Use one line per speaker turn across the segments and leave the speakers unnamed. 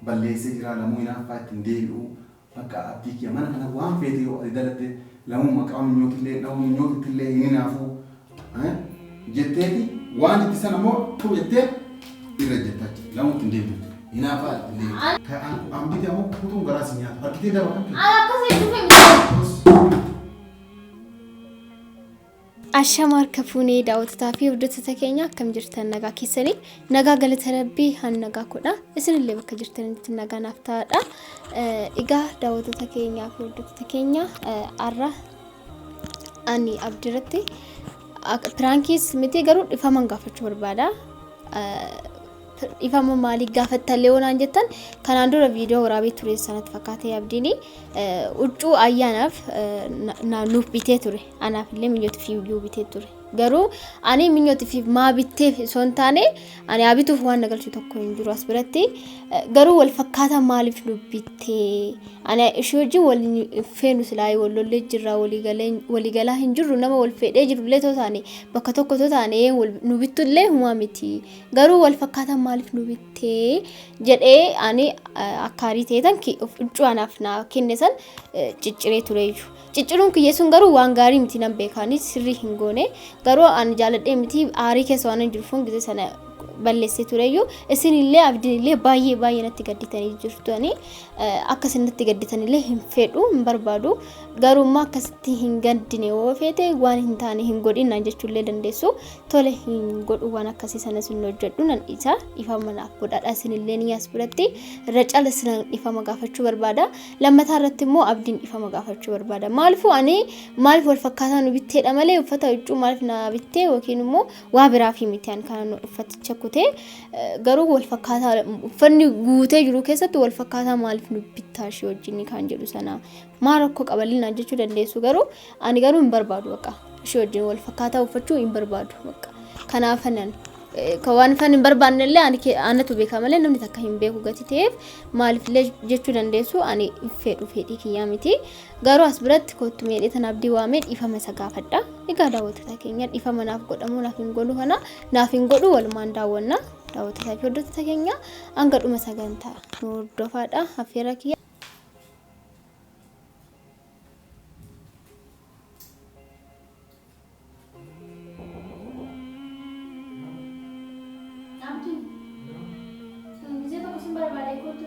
Balleessee jira lamuu hinaaffaa ittiin deebi'u. Bakka abdii kiyya mana kana waan feete yoo ati dalagde lamuu maqaa minyootillee dhahuu minyootitillee hin hinaafuu jetteeti waan itti sana immoo tuu jettee irra jetta jechuudha. Lamuu ittiin deebi'u jechuudha. Hinaaffaa ittiin deebi'u. Kan ambiti ammoo kutuun garaa si nyaatu. Harkitee daba kan kee.
Ana akkas hedduu fe'u. Ashama harka fuunee daawwattotaa fi hordoftoota keenya akkam jirtan nagaa keessanii nagaa galata rabbii han nagaa kodha isinillee bakka jirtanitti nagaa naaf ta'aadha. Egaa daawwattoota keenyaa fi hordoftoota keenya har'a ani abdiirratti piraankiis miti garuu dhifaman gaafachuu barbaada. Dhifama maalii gaafattan yoo naan jettan kanaan dura viidiyoo waraabee ture sanatti fakkaatee abdiin huccuu ayyaanaaf nuuf bitee ture. Anaaf illee minyootiif iyyuu bitee ture. Garuu ani minyootiif maa bitteef osoo hin taane ani haa bituuf waan na galchu tokko hin jiru as biratti. Garuu wal fakkaataa maaliif nu bittee? Ani ishee wajjin wal hin feenu silaa wal lollee jirra walii galaa hin jirru nama wal fedhee jirullee too taane bakka tokko too taane nu bittullee humaa miti. Garuu wal fakkaataa maaliif nu bittee jedhee ani akka aarii ta'etan huccuu anaaf naa kenne san cicciree tureeyyu. Cicciruun kiyya sun garuu waan gaarii miti nan beeka ani sirrii hin goone garuu ani jaaladhee miti aarii keessa waan hin jiruuf gisee sana balleessee tureyyuu isinillee abdiinillee baay'ee baay'ee natti gadditanii jirtani akka isin natti gadditanillee hin fedhu hin barbaadu garuu immoo akkasitti hin gaddine yoo feete waan hin taane hin godhin naan jechuullee dandeessu tole hin godhu waan akkasii sana sin hojjedhu nan dhiisa dhiifama naaf godhadha isinillee ni as biratti irra caala sinan dhiifama gaafachuu barbaada Lammataa irratti immoo abdiin dhifama gaafachuu barbaada. Maaliifuu ani maaliif wal fakkaataa nu bitteedha malee uffata huccuu maaliif na bittee yookiin immoo waa biraaf miti ani kana uffaticha kutee garuu wal fakkaataa uffanni guutee jiru keessatti wal fakkaataa maaliif nu bittaa ishee wajjin kan jedhu sana maa rakkoo qaballinaan jechuu dandeessu garuu ani garuu hin barbaadu bakka ishee wajjin wal fakkaataa uffachuu hin barbaadu bakka kanaafanan Kan waan fan hin barbaanne illee ani anatu beeka malee namni takka hin beeku gati ta'eef maaliif illee jechuu dandeessu ani hin fedhu fedhii kiyyaa miti. Garuu as biratti kottu meedhee tan abdii waamee dhiifama isa gaafadha. Egaa daawwattoota keenya dhiifama naaf godhamu naaf hin godhu kana naaf hin godhu walumaan daawwanna. Daawwattoota fi hordoftoota keenya hanga dhuma sagantaa nu hordofaadha affeera kiyya. Abdi, gisee tokko sin barbaade kottu.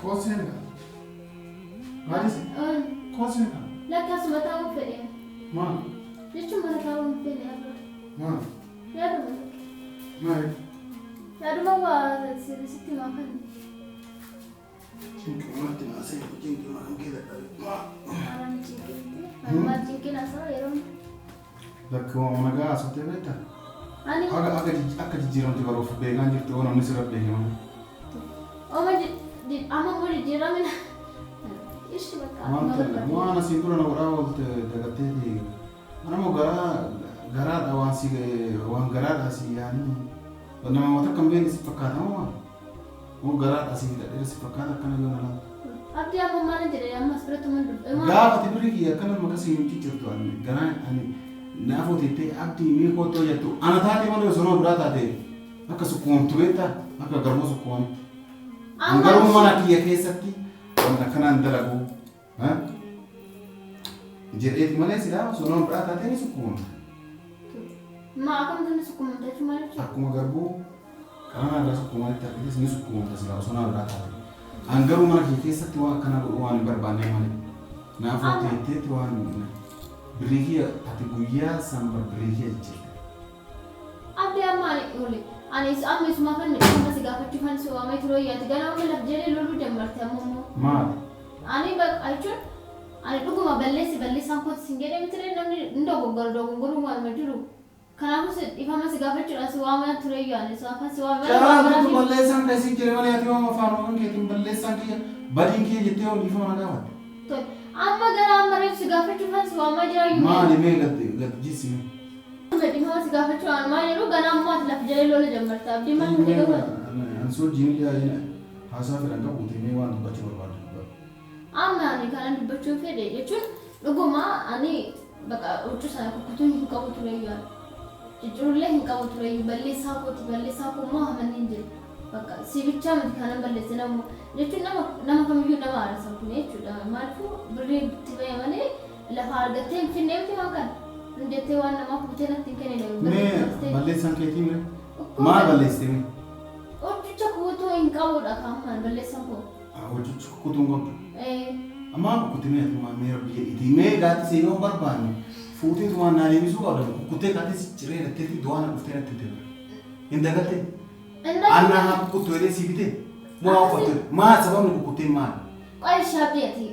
Kooseen Maal isin? Kooseen kan?
Lakki asuma taa'uun fedhe.
Maal?
Jechuun mana taa'uun fedhe har'a.
Maal?
Yaaduma.
Maal?
Yaaduma waa sitti himaa kan.
Cinqii maasee cinqii maan kee dadhabe. Maal?
Haaraan cinqii. Maal cinqiin haasawaa yeroo.
Lakki waan nagaa haasofte beektaa?
Ani.
Akka akka akka jijjiiramte baruuf beekaan jirtu yoo namni sirra beeke malee.
Oma amma immoo jijjiiramina. Ishi bakka
Waan
akkuma
ta'e
barbaade.
waan asiin dura na godhaa oolte dagatteeti. Ana immoo garaa garaadha waan si waan garaadha si yaanii nama waan takka hin beekne si fakkaata moo maal? Moo garaadha si hidhadheera si fakkaata akkana yoo na laaltu.
Abdii amma maal jedhe amma as biratti man dubbe.
Gaafa ati birrii kiyya akkana makasii hin ciccirtu ani garaa ani na afoo teettee abdii mee koottoo jettu ana taatee malee osoo nama biraa taate akka sukkuumamtu beektaa akka garbuu sukkuumanitti. An garuu mana kiyya keessatti waan akkanaan dalagu jedheeti malee silaa osoo nama biraa taatee ni sukkuumamta.
Ma akkamtu ni sukkuumamta jechuun maal jechuudha?
Akkuma garbuu qaama irraa sukkuumanitti argites ni sukkuumamta silaa osoo nama biraa taate. An garuu mana kiyya keessatti waan akkanaa godhuu waan hin barbaanne malee. Naaf teetteetti waan birrii kiyya ati guyyaa san bar birrii kiyya jijjiirte.
Abdi amma ani oli ani amma isuma kan amma si gaafachuufan si waamee ture ati ganama laf jedhee loluu jammarte amma immoo.
Maali?
Ani bakka jechuun Ani dhuguma balleessi balleessaan kooti sin jedhee miti namni hin dogoggora dogoggoruu waanuma jiru. Kanaafuu si dhiifama si gaafachuudhaan si waamaa tureyyuu ani si afaan si waame malee waan
Caalaa
biraa
balleessaan kan isin jire malee ati waan afaan Oromoo keetiin balleessaan kiyya badiin kiyya jettee waan dhiifama na gaafatte.
Tole. Amma gara amma reefu si gaafachuufan si waamaa jiraayyuu.
Maali mee gad gad jissime.
Dhiifama si gaafachuudhaan maal jedhu ganaa ammoo ati lafa jalee lola jammarta. Abdii maal hin gaafatu?
An soojjiin illee haasaa fedhan qabu mee waan dubbachuu barbaadu dubbadhu.
Amma ani kanan dubbachuu fedhe jechuun dhuguma ani bakka huccuu sana kukkutuu hin qabu tureyyuu ani. Ciccirullee hin qabu tureyyuu balleessaa kooti balleessaa koo immoo hamanni hin jiru. Bakka si bichaa miti kanan balleesse nama jechuun nama nama kamiyyuu nama aarsa kun jechuudha. Maaliifuu birrii itti ba'e malee lafa argattee hin finne miti waan kana. Hin jettee waan namaaf bitee natti hin kennine.
Mee balleessaan keetii mee maal balleessite mee?
Huccucha kukutuu hin qabudha kan balleessan koo.
Hojjechu kukkutuun qabdu. Ammaa kukkutimee ati waan mee rabbi jedhiitii mee gaaddisee yoo barbaanne fuutee tumaan naa deebisuu qabda kukkuttee gaaddisi ciree natteetti du'aa na dhuftee natti himte. Hin dagatte? Annaa haa kukkuttu jedhee sii bitee? Moo haa uffattu? Maal sababni kukkuttee maal?
Qoy shaabbii ati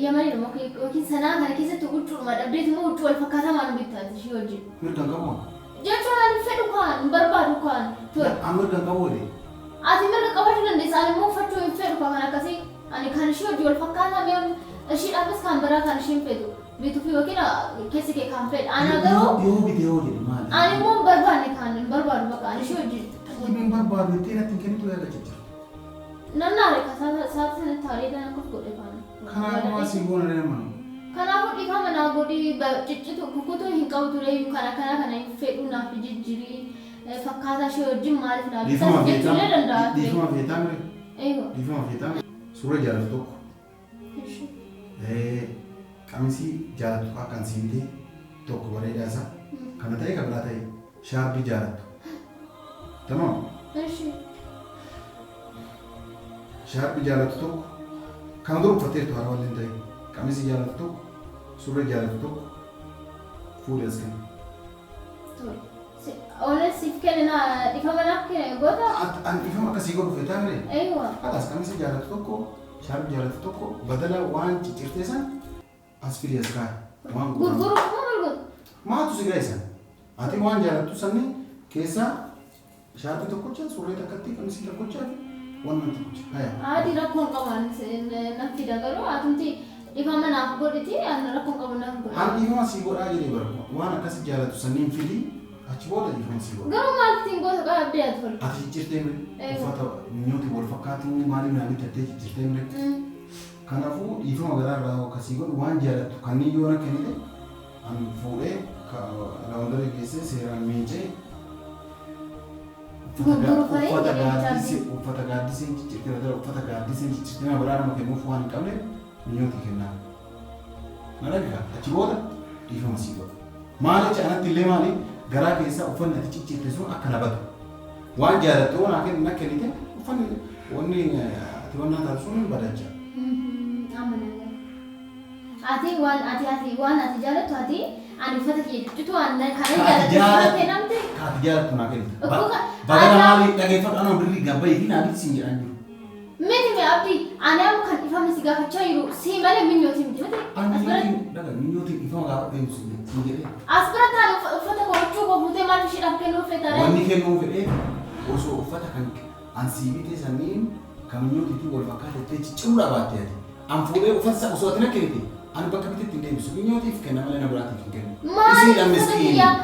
yamanii dhuma yookiin sanaa kana keessatti huccuudhuma dhabdeeti immoo huccuu wal fakkaataa maal bittaati ishee wajjin.
Mirga hin qabu.
Jechuun ani fedhu kaan hin barbaadu kaan tole.
An mirga hin qabu jedhee.
Ati mirga qabachuu dandeessa ani immoo uffachuu hin fedhu kan akkasii ani kan ishee wajjin wal fakkaataa mi'a isheedhaafis kan biraa kan isheen feetu bituuf yookiin keessi kee kan fedhu ana garuu
Yoo bitee hoo jedhe maali?
ani immoo hin barbaanne kan hin barbaadu bakka ani ishee wajjin.
Hin barbaadu jettee natti hin kennitu yaada jechuu.
Nan naare ka saata sanatti taaree kan akkas godhe faana.
Kanaafuu asii goona nama.
Kanaafuu dhiifama naa godhi ciccitu kukkutuu hin qabu tureyyuu kana kana kana hin fedhu naaf jijjirii fakkaataa ishee wajjin maaliif naaf
Dhiifama
bitas jechuullee danda'a
feetaa
ture.
dhiifama feetaa mire
Eeyyoo.
dhiifama feetaa suura jaalatu tokko qamisii jaalatu akkan sii bitee tokko bareedaa isaa kana ta'e kan biraa ta'e shaarbii jaalattu. Tamam
Ishi.
shaarbii jaalatu tokko kana dura uffatteertu haaraa waliin ta'e qamisii jaalatu tokko surree jaalatu tokko fuudhee as kenna.
Tole. Oolan siif kenne naa dhiifama naaf kenne goota.
An dhiifama akkasii godhu feetaa mire
Eeyyoo.
Halas qamisii jaalatu tokko shaarbii jaalatu tokko badala waan ciccirtee san as fidee as kaa'i. Waan godhamu.
Gurguruuf moo maal godhu?
Maatu si gaisa? Ati waan jaalattu sanni keessaa shaarbii tokkocha, surree takkatti, qamisii tokkocha fi wannan tokkocha. Haya.
Haati rakkoon qabu nan fida garuu atumti dhiifama naaf godhiti ani rakkoon qabu naaf godhi.
An dhiifama sii godhaa jedhee bara waan akkasi jaalatu sanniin fidii achi booda dhiifama sii godha.
Garuu maal ittiin goota qaba abdii ati tole.
Ati ciccirtee mire
Eeyyoo.
uffata minyootii wal fakkaatu maaliif naa bitattee ciccirtee mire. Kanaafuu dhiifama garaa irraa akkasii godhu waan jaalattu kanneen yoo na kennite an fuudhee laawundarii geessee seeraan miicee
Gurguruu fa'i
uffata
jedhee
gaaddisee uffata gaaddisee ciccirtee irra uffata gaaddisee ciccirtee nama biraa nama kennuuf waan hin qabne minyootii kennaa. Na dhagaa achi booda dhiifama sii godhu. Maal jecha anatti illee maali garaa keessaa uffanni ati ciccirte sun akka na badu. Waan jaalattu waan na kennite uffanni wanni ati wannaa taatu sun hin badacha.
Amma na gara. Ati waan ati ati waan ati jaalattu ati ani uffata kiyya ciccitu waan kana
Ati
jaalattu
jaalattu.
kennamte.
Kaati jaalattu naa kennite.
Okkoo ka-
Badala
aadaa-
maali dhageeffadhu anoo birrii gabbayii fi naa biti siin jedhaan jiru.
Miti mee abdii ani amma kan dhiifama si gaafachaa jiru si malee minyooti miti miti.
Ani
As bira
minyootiin dhaga minyootiin dhiifama gaafa dheebu siin jedhee.
as bira taane uffata koo huccuu koo fuutee maal isheedhaaf kennuu feeta ree?
Wanni kennuu fedhee osoo uffata kan an sii bite sanniin kan minyootiitiin wal fakkaatettee cicciruu dhabaatte ati. An fuudhee uffata isa osoo ati na kennite ani bakka bitetti hin deebisu minyootiif kenna malee na biraatiif hin kennu.
Maaliif
Isiidha
uffata
miskiini.
kiyyaa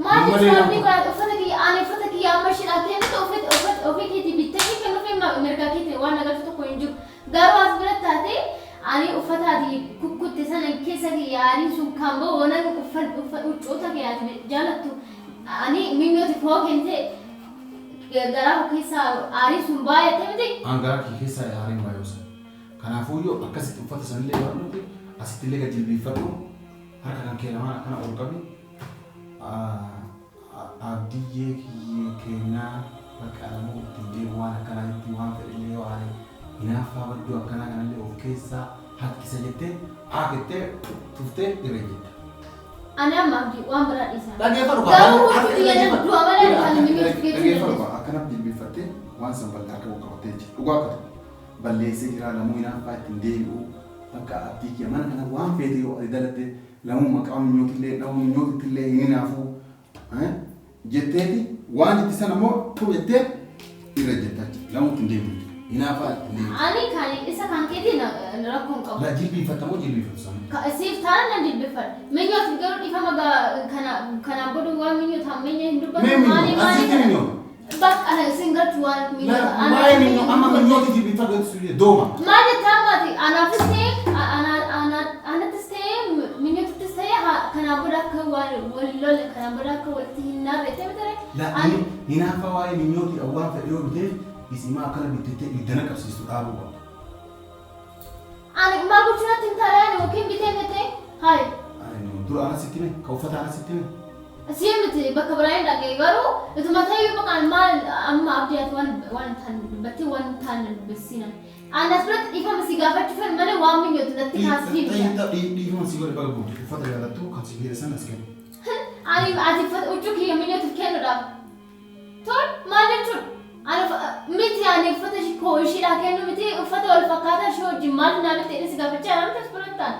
maaliif
Malee
sababni
nama-
kun uffata kiyya ani uffata kiyya amma isheedhaaf kennitu uffata uffata ofii keetii bittee kennuuf mirgaa keetii waan agartu tokko hin jiru. Garuu as bira taate ani uffata ati kukkutte sana keessa kiyya ani sun kan ba'u waan uffata huccoota kee ati jaalattu ani minyooti foo kennite garaa koo keessaa aarii sun baay'ate miti.
An garaa kee keessaa aariin baay'oosa. Kanaafuu yoo akkasitti uffata sanillee waan nuti asitti illee gad jilbeeffadhu harka kan kee lamaan akkana ol qabi. Abdiyyee kiyyee kennaa bakka alamuu ittiin deemu waan akkanaa itti waan fedhillee yoo aare hinaaffaa badduu akkanaa kanallee of keessaa haqqisa jettee aakettee tuftee irra jetta.
Ani amma abdii waan biraa dhiisaa.
Dhageeffadhu
Garuu huccuu kiyya nan du'a malee ani kan minyooti geessuu
Dhageeffadhu
dandeessu.
akkanatti jilbeeffattee waan san bal'aa akka qabattee jechuudha. Dhugaa akka ta'u balleessee jira namuu hinaaffaa ittiin deebi'u. Bakka abdii kiyya mana kana waan feete yoo ati dalatte lamuu maqaa minyootillee dhahuu minyootillee hin hinaafuu jetteeti waan jetti sana immoo tu jettee irra jettaa jechuudha. Lamuu ittiin deebitu. Hinaafaa ittiin deebitu.
Ani kan isa kan keetiin rakkoo hin qabu.
La jilbiinfatta moo jilbiinfattu sana?
Siif taanaan nan jilbeeffadha. Minyootiif garuu dhiifama kanaan booda waan minyoota hammeenya hin dubbatu.
Mee minyoo? Asitti minyoo?
Bakka isin galchu waan minyoota.
Waa'ee minyoo amma minyooti jilbiinfadhu jettu dooma.
Maal jettaa ammaati? Anaafis ta'e anattis ta'e minyootittis ta'e kanaan booda akka waan wal lolle kanaan booda akka walitti hin naarre ta'e bitare.
La hinaaffaa waa'ee minyooti waan fedhe yoo biteef isimaa akkana bittettee ibiddana qabsiistu dhaabuu qabdu.
Ani maal gochuu natti hin taane ani yookiin bitee bitee hayi.
Dura ana sitti hime ka uffata ana sitti hime.
Si miti bakka biraa hin dhaqee garuu ituma ta'eyyuu maqaan maal amma abdii ati waan waan hin taane dubbattee waan hin taane dubbisiinan. Ani as biratti dhiifama si gaafachuu fedhu malee waan minyootu natti kaasifii miti.
Dhiifama si godhe baga guute uffata jaalattu kan si jedhe sana as kennu.
Ani ati uffata huccuu kiyya minyootuuf kennuudhaaf. Tol maal jechuun ani miti ani uffata koo ishiidhaa kennu miti uffata wal fakkaataa ishee wajjin maal naa bitte jedhee si gaafachaa jira miti as biratti ani.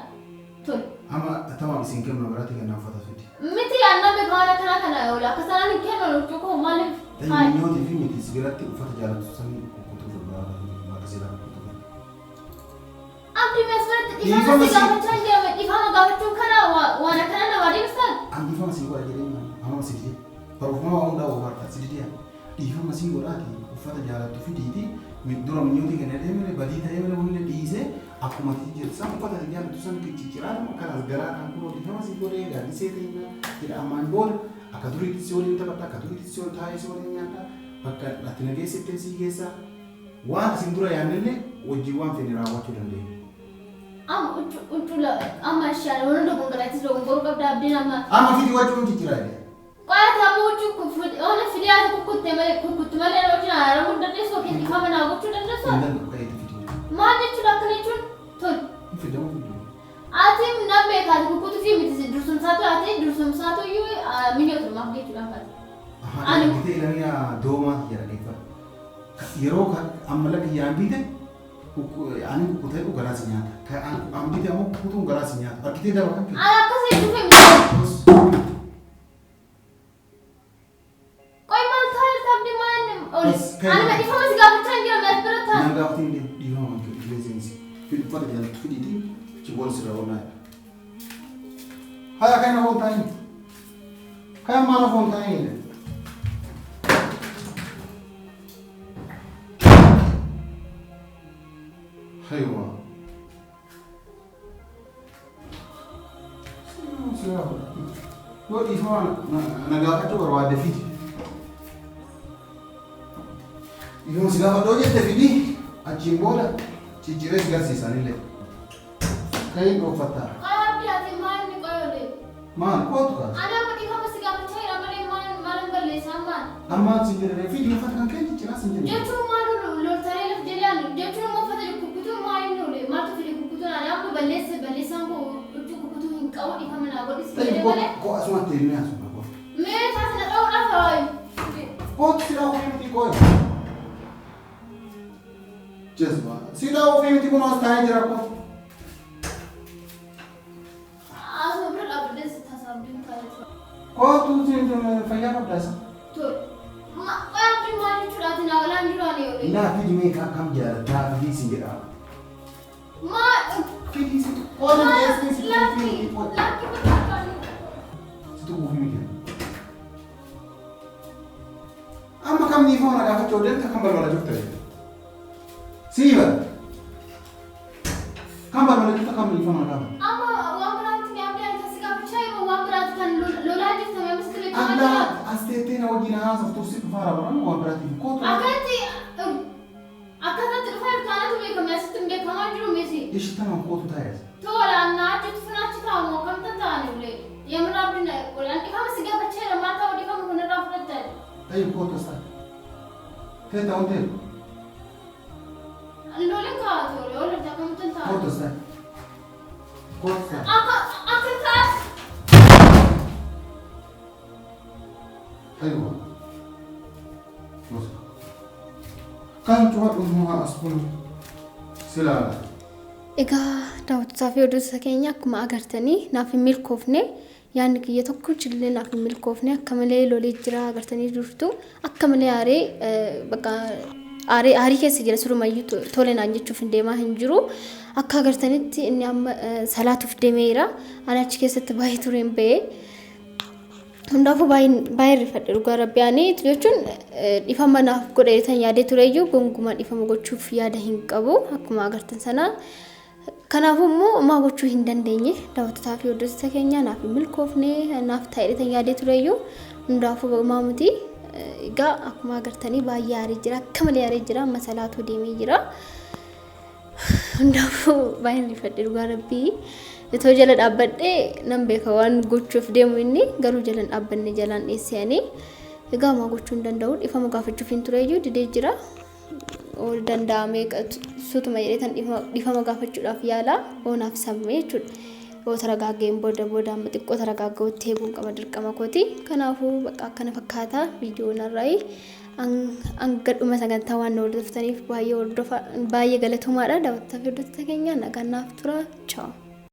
Tol.
Amma tamaam isin kennu biraatti kennaa uffata fidi.
Miti an namni waan akkanaa kana oola akka sanaan hin kennu huccuu koo maaliif?
Ta'e minyootii fi miti si biratti uffata jaalattu san kukkutuu biraa maqasiidhaa kukkutuu.
Abdi mee as biratti dhiifama si gaafachaa hin jirame dhiifama gaafachuun kana waan akkana namaa deebistan.
An dhiifama si godha jedhee amma si didee barummaa waa hundaa waa harkaa si didee dhiifama si godhaati uffata jaalattu fidiiti dura minyootii kenna deemee badii ta'ee malee wanni dhiisee akkuma ati jettu san uffata ati jaalattu san cicciraa kanas garaa kan kunoo dhiifama si godhee gaaddisee ta'e jedha ammaan booda akka duriitti si waliin taphadha akka duriitti si waliin taa'ee si waliin nyaadha bakka ati na geessittee si geessa waan isin dura yaadnellee wajjin waan fedhe raawwachuu dandeenya.
Amma huccuu huccuu amma ishaan waan dogongoraatis dogongoruu qabda abdiin amma.
Amma fidi wajjin cicciraa jedhe.
Qo'ata amma huccuu ona fidee ati kukkutte malee kukkutte malee wajjin araaramuu hin dandeessu yookiin dhiifama naa gochuu dandeessu.
Hin danda'u ka'eeti fidi.
Maal jechuudha akkana jechuun tol.
Fidamu fidu.
Ati nan beeka ati kukkutu fi miti dursumsaatu ati dursumsaatu iyyuu minyootu maaf jechuudha kaati.
Ani bitee ilamiyaa doomaa jedha geeffadha. Yeroo amma lakka yaan bite ani kukkutee garaa si nyaata. An bite ammoo kukkutuun garaa si nyaata. Argitee daba kan
kee. Ani akkas jechuu fi miti. Qoy maal taa'e sabni maal oli. Ani ma dhiifama si gaafachaa hin jiran as bira taa'e.
Nan gaafatiin deemu dhiifama kan kee dhiifama seensi. Uffata jaallattu fidhiitii chiboon sirra oolaa. Haya kana foon taa'in. Kaya maal foon taa'in. Haywa. Yoo dhiifama na gaafachuu barbaadde fidi. Dhiifama si gaafadhoo jette fidi achiin booda cicciree si garsiisanillee. Kayin dhokfattaa.
Qoy abdii ati maal inni qoy olee.
Maal kootu kaasa.
Ani amma dhiifama si gaafachaa jira malee maal maal balleessaa maal.
Amma si jedhee fidi uffata kan kee cicciraa si jedhee.
Jechuun maal loltaree laf jalaan jechuun immoo uffata kukkutuun maal inni olee maaltu fide kukkutuun ani amma balleessa balleessaan koo huccuu kukkutuu hin qabu dhiifama naa godhis jedhee malee.
Koo asumatti illee asuma koo.
Mee taasisa dha'uudhaaf hawaayi.
Kootu si dha'uu miti koo. Jazba. Si dha'uu miti kun as taa'ee jira koo.
Asuma bira dhaabbadhee si tasaabdiin taa'ee.
Kootu fayyaa qabdaa isa.
Tole. Qoy abdiin maal jechuudha ati naa galaan jiru ani olee.
Laa fidi mee kam jaalattaa fidii sin jedha.
Maal.
Fidii si qoona dhiyeessee si
Lakki lakki bakka
Si tuquuf miti. Amma kam dhiifama na gaafachuu deemta kan balbala jirtu. Sii bara. Kan balbala jirtu kam dhiifama na gaafata.
Amma waan biraatti mi abdii ani kasi gaafachaa yeroo waan biraatti kan lolaa jirtu mee miskile
Allaa as teettee na wajjin haasoftuuf si dhufaa raawwatan waan biraatiif kootu.
Akkatti akkatatti dhufaa jirtu anatu beekame asitti hin beekamaa jiru miti.
Ishi tama kootu taa'es.
Tola naa achitti funaachi taa'u moo kam tattaane ulee. Yamra abdii na olaan dhiifama si gaafachaa jira maal ta'u dhiifama kun irraa fudhattan.
Ta'i kootu as taa'e. Teetta on teetta.
Loleen kaa'atu olee olee akkamitti hin taa'u.
Kootu as taa'e. Kootu taa'e.
Akka akka taa'e.
Aywa. Kan cufa dhuunfaa as kun silaala.
Egaa Daawwattootaa fi hordoftoota keenya, akkuma agartanii naaf hin milkoofne. Yaadni kiyya tokkichi illee naaf hin milkoofne. Akka malee lolee jira, agartanii jirtu. Akka malee aaree, bakka aaree aarii keessa jira. Sirumayyuu tole naan jechuuf hin deemaa hin jiru. Akka agartanitti inni amma salaatuuf deemeera. Ani achi keessatti baay'ee tureen ba'ee. Hundaafuu baay'ee rifadhe, dhugaa rabbi. Ani jechuun dhifama naaf godhe tan yaadee tureyyuu gonkumaa dhifama gochuuf yaada hin qabu akkuma agartan sana. Kanaafuu immoo maa gochuu hin dandeenye. Daawwattootaa fi hordoftoota keenya, naaf hin milkoofne. Naaf ta'ee tan yaadee tureyyuu hundaafuu maa miti. Egaa akkuma agartanii baay'ee aaree jira, akka malee aaree jira. Amma salaatuu deemee jira. Hundaafuu baay'ee rifadhe, dhugaa rabbii. Itoo jala dhaabbadhee nan beeka waan gochuuf deemu inni, garuu jala hin dhaabbanne, jalaan dhiyeessanii. Egaa maa gochuu hin danda'u, dhifama gaafachuuf hin tureyyuu didee jira. Ol danda'amee sutuma jedhee tan dhifama gaafachuudhaaf yaala oonaaf sammee jechuudha. Yoo taragaaggeen booda booda amma xiqqoo taragaaggaa'utti eeguun qaba dirqama kooti. Kanaafuu bakka akkana fakkaata viidiyoon har'aa. Hanga dhuma sagantaa waan nu hordoftaniif baay'ee galatoomaadha. Daawwattoota fi hordoftoota keenya, nagaan naaf tura. Ciao.